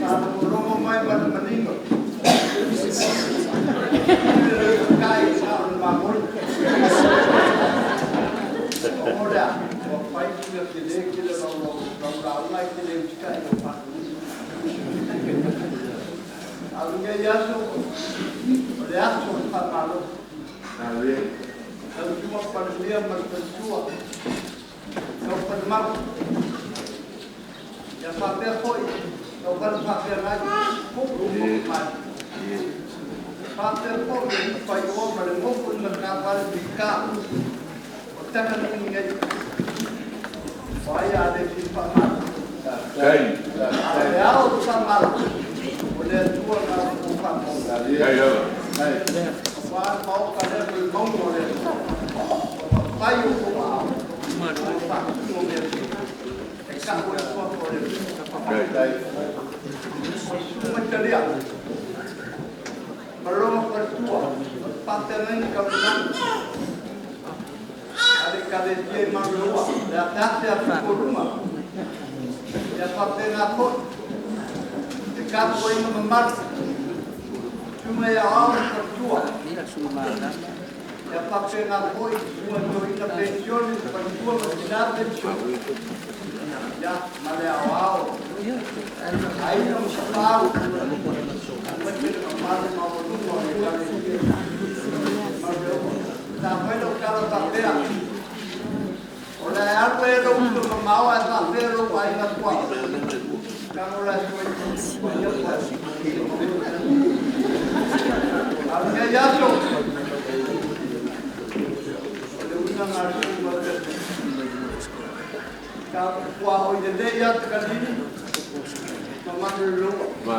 Faalogologo mai ma le manino, e le kai na o le mamoe. O lea, ua fai sina tele tele o lau lauga e te le usitai i lou faatonuga. A o lenei aso, o le aso o le faamalo. Lau Susuga Palemia ma le faletua, lau falemau, ia faapea foi lau fale faafeagai, Tupu ma Mamai. Faapea foi le faioa ma le nofo i matafale pita o Takanini nei. O ai a le fia faamalo. A o le ao o le faamalo, o le Atua na o faamalo. Aua le maota lea ma le mauga o le Atua. Ua fai o kou ao, o faatino mea sili. E tau e suafa o le Atua. O le susu mai talia, ma lona faletua, o le faafeagaiga taulelagi. A le ekalesia i Manuloa, le asease a Pikoluma, ia faapena foi, le tapuaiga mamalu, susuga ia Ao ma le faletua, ia faapena foi susuga i toeaina penisione, le faletua ma tina penisione, ia ma le aoao, aiga ma tapaau, aemaise le mamalu maualuga o le ekalesia i Manuloa. Sa fai lau tala faapea, o le alu e lou uso mamao ae faapea lou aiga tuaoi. Tago la e sui ia. A o lenei aso, o le uiga na susu ma le Ka ua o i lelei ia Takalini ma Manuloa.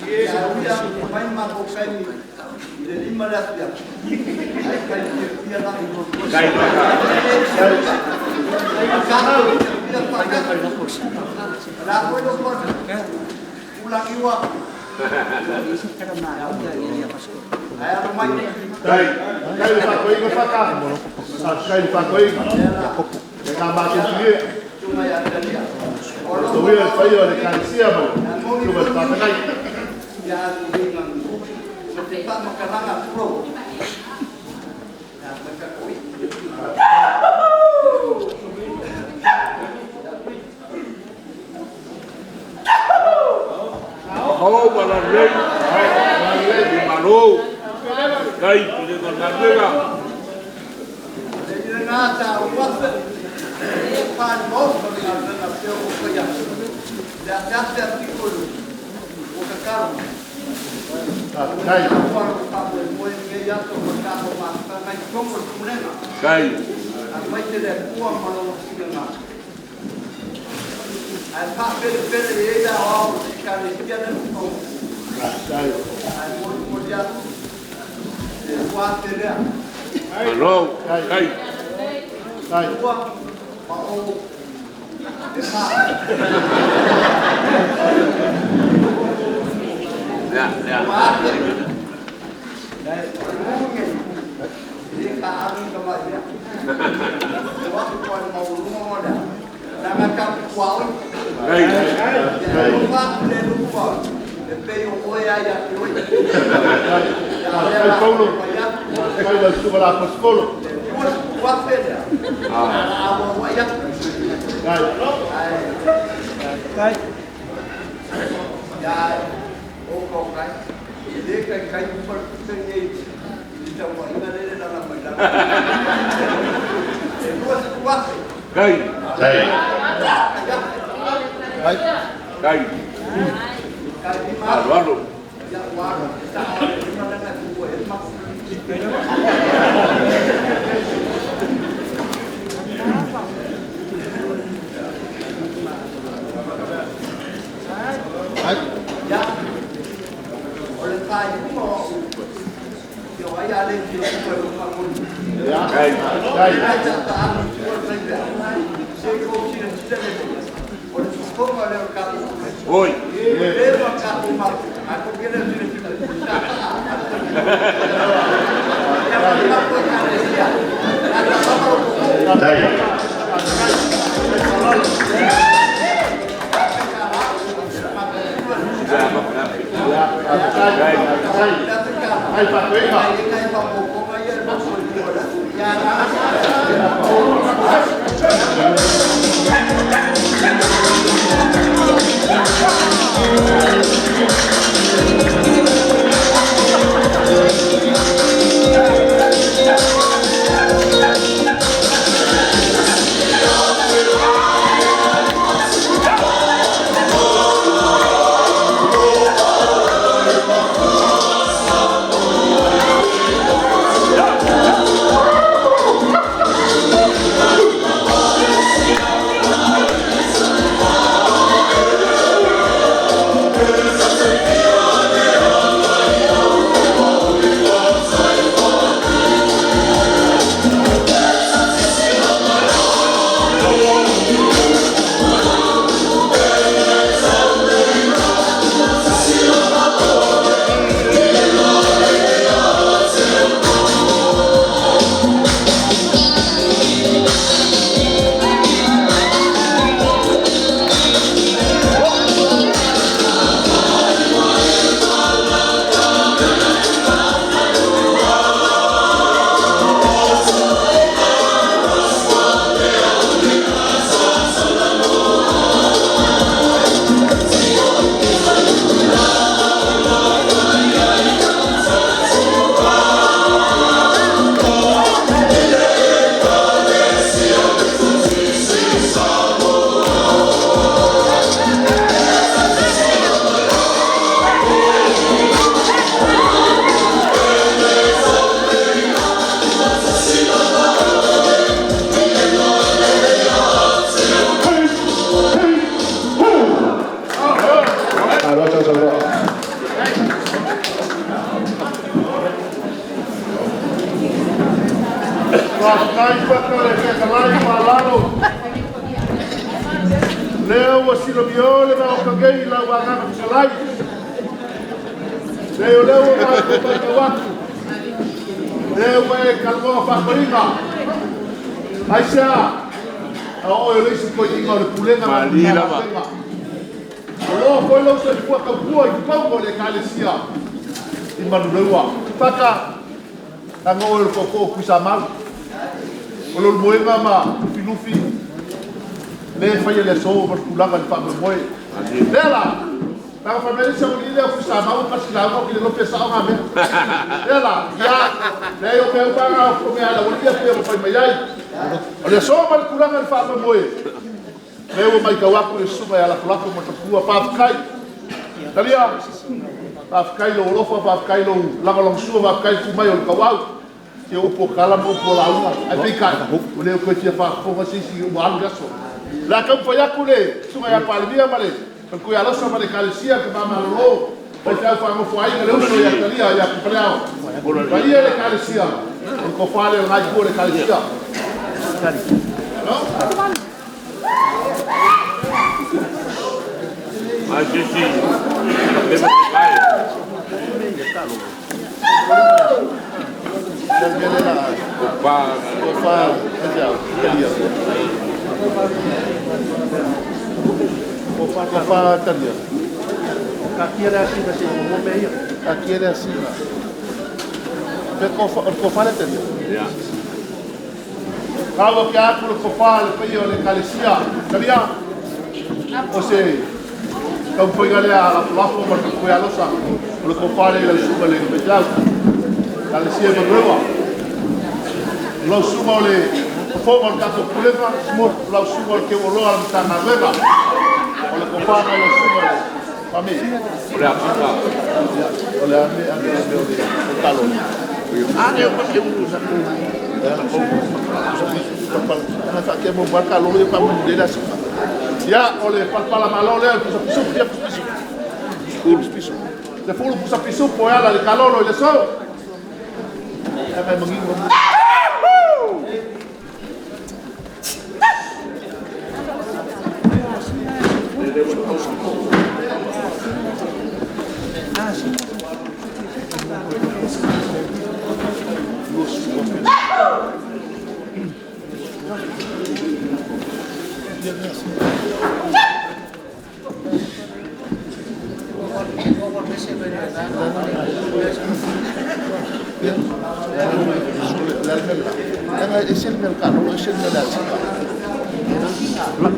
Ia uia mai matou taimi i le 5 le afiafi. Ai kai fiafia la. Kai la foi lo foi. Ulangiwa. Ai alo mai. Kai, kai le faatoiga whaka. Kai le faatoiga. E ngā mātentuie. Tunga ia Talia. O te uia le whaia o le kalesia ma le tunga le whātangai. Ia atu inga. So te whamakalanga pro. Ia matakoi. Ho ma la lei. Malo. Kai pele ko galuega. Le ina ngā tā uafe. E whāni mau ma le galuega peo o koia. Le ate ate a pikolu. O kakaro. Kai. Ua lo whāmoe moe ngei ato ma tāho mātanga i tongo le pulega. Kai. A mai te le pua ma lona whina ngā. Ai whāpere pere e ea o au te kare hia le mukau. Kai. Ai mori mori atu. E ua te rea. Malo. Kai. Kai. Ua ma o e whā. Ya, ya. Ua ate. O le munge. E ka aru ka mai rea. E waki koa le maulunga mo lea. Nanga ka kua oi. Kai. Ia lo whāku le lukua. E pei o oe ai a te oi. Ia lea Kai la Paulo. pai atu. Kai la suga la apostolo. Ua ua whenea. A ua wai atu. Kai. Ai. Kai. Ia o kau kai. I le kai kai upa te nei. I te tau inga lele lana mai lana. E lua se tuafe. Kai. Kai. Kai. Kai. Kai lima. Alo alo. Ia ua alo. E sa o le lima lana tua e ma. Kai. Ia. O le tai uma o Ia wai a le ki o tua e luka muli. Ya. Kai. Kai. Ai ta ta anu tua le tai Se ko sina sina le. O le tuko Oi.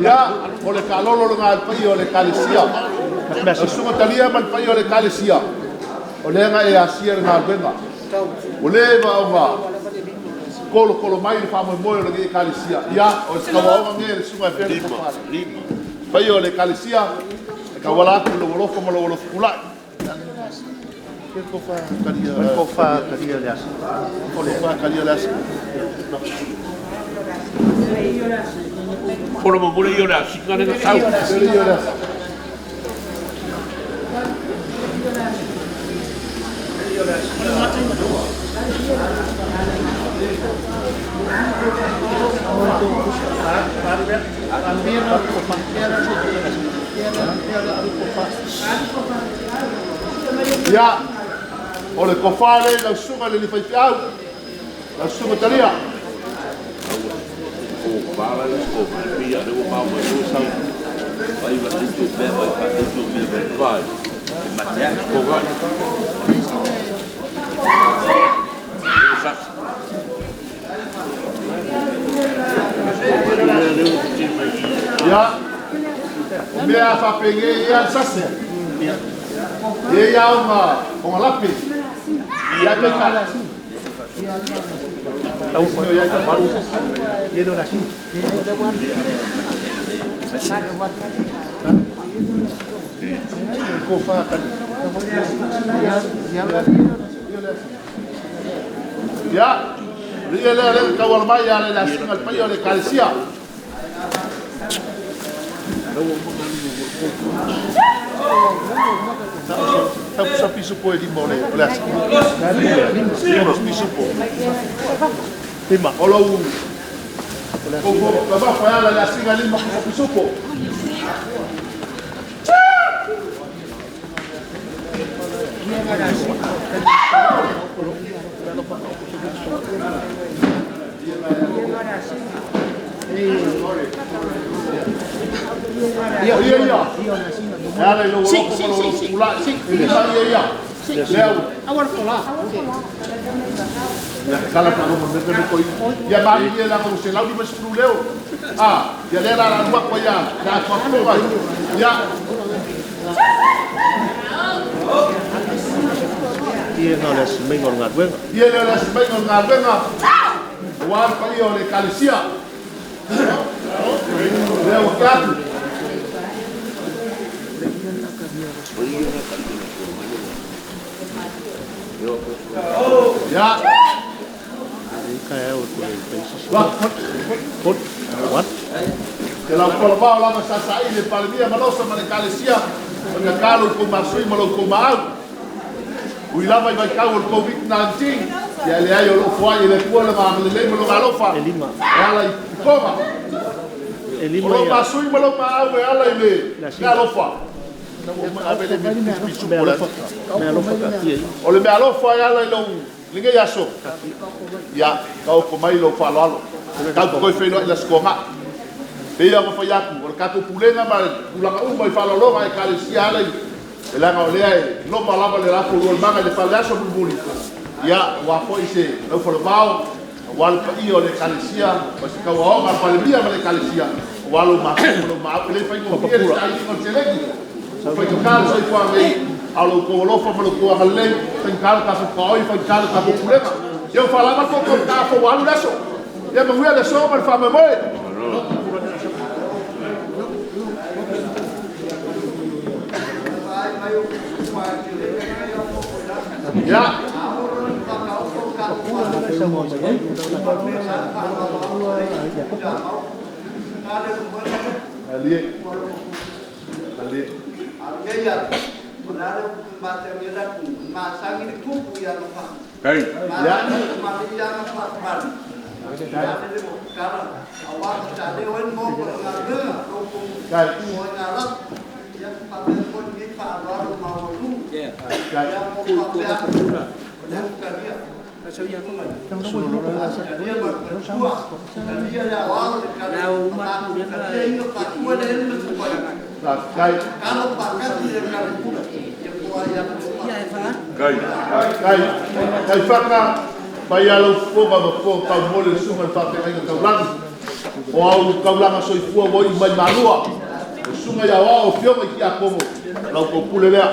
Ia, o le taalolo lena i le paia o le Ekalesia. Lau Susuga Talia ma le paia o le Ekalesia, o lea na e asia le galuega. Ua leva ona tolotolo mai le faamoemoe o lenei Ekalesia. Ia, o se tauaoga lenei a le Susuga e faia le tofa. Le paia o le Ekalesia, e tauala atu i lou alofa ma lou alofa tulai. Ia, o le tofa lea i lau susuga i le alii faifeau, lau susuga Talia. Ia, o mea a faapenei ia le sasi. E ia ona lape. Ia peka. Ia, ria lea lea tauala mai ia le asiga le paia o le Ekalesia. Te lau kola lava sa sa ile palemia malosa ma le Ekalesia o le kalo ko masui ma lo ko mau. Ui lava i vai kau o le COVID-19 ia le ai o lo foi le kua le ma le le mo alofa. E ala i koma. O lo masui ma lo mau e ala i le alofa. O le mea alofa e ala i lo lenei aso. Ia, kau ko mai lo whaaloalo. Kau ko koe whenua i la sikoanga. Peia ma whai aku, o le kato pulenga ma pulanga uma i whaaloaloga e Ekalesia ala i. E langa o lea e loma lava le lafo lua manga i le whale aso mulmuli. Ia, ua foi se lau whalovao, ua le paia o le Ekalesia, o se kauaoga a palemia ma le Ekalesia, ua lo mahu, lo maau, le whaingo pia le sa'i o telegi. O whaitokalo sa i whangai, a lo kou alofa ma lo kou agalelei, whaikalo ka whakaoi, whaikalo ka pulenga. Ia o whalama ko ko ta fo walu leso. Ia manguia le so ma le whamamoe. Ia. Ali. Ali. Ya. faaaloalo maualuga. Ia ma ou faapea atu, o lea ua talia. Talia ma le faletua, talia le aoao o le Ekalesia, talia faatu le Faafetai. Tatalo faatasi le Ekalesia, ia foai atu le Kai. Faafetai. Taifaka mai ia lau fofoga ma fofoga taumole le susuga i le faafeagaiga taulagi o au taulaga soifua ua iu mai Malua. O susuga i aoao o afioga i tiakono, o la outou pule lea.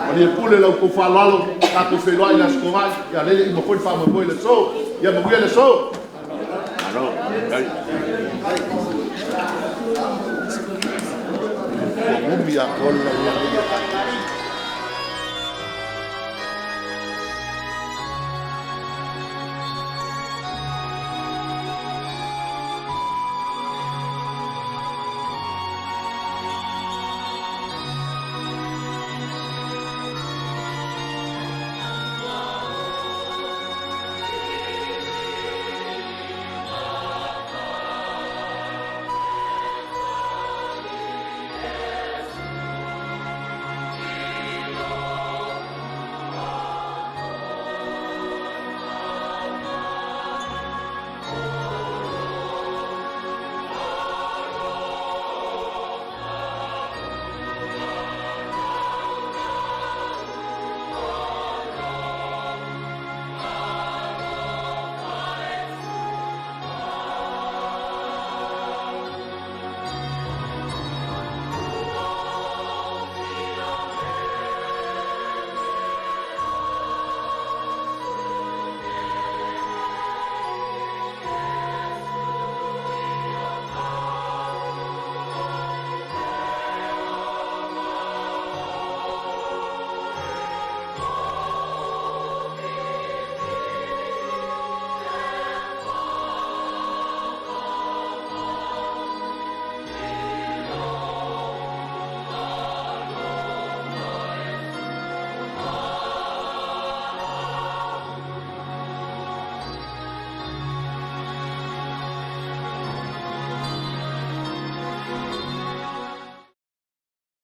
Malie pule la outou faaaloalo, tatou feiloai i le Aso Toonai, ia lele uma foi le faamoemoe i le aso. Ia manuia le aso. Malo. Kai. Ua umi atoa le lalolagi.